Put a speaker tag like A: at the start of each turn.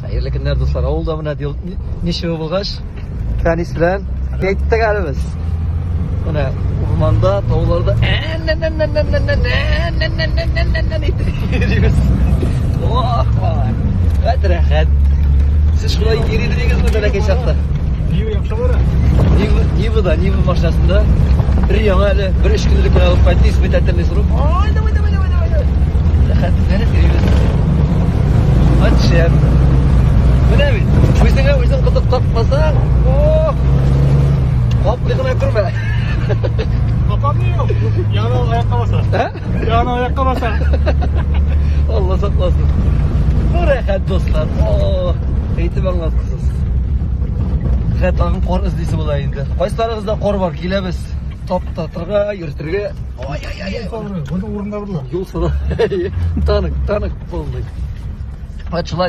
A: Хәерле көннәр, дуслар. Авылда менә дел ничего булгач, Фәнис белән киттек әле без. Менә урманда, тауларда йөрибез. Ох, вәт рәхәт. Сез шулай йөри идегезме бәләкәй чакта?
B: Нива яхшы бара.
A: Нива, Нивада, Нива машинасында бер яңа әле, бер өч көн элек кенә алып кайтты, испытательный срок. Ай, давай, давай, давай, давай, давай. Рәхәтләнеп йөрибез. Ат шәп. Менә бит, үзеңә үзең кытык тапмасаң, ох, каплый гына күрмә.
B: Капамый юк. Яңа аякка баса.
A: Ә?
B: Яңа аякка баса.
A: Алла сакласын. Бу рәхәт, дуслар. О, әйтеп аңлаткысыз. Хә тагын кар эзлисе була инде. Кайсыларыгызда кар бар, киләбез. Таптатырга, йөртергә. Ай-ай-ай.
B: Буны урында була.
A: Юл сала. Танк, танк полный. Вот шулай.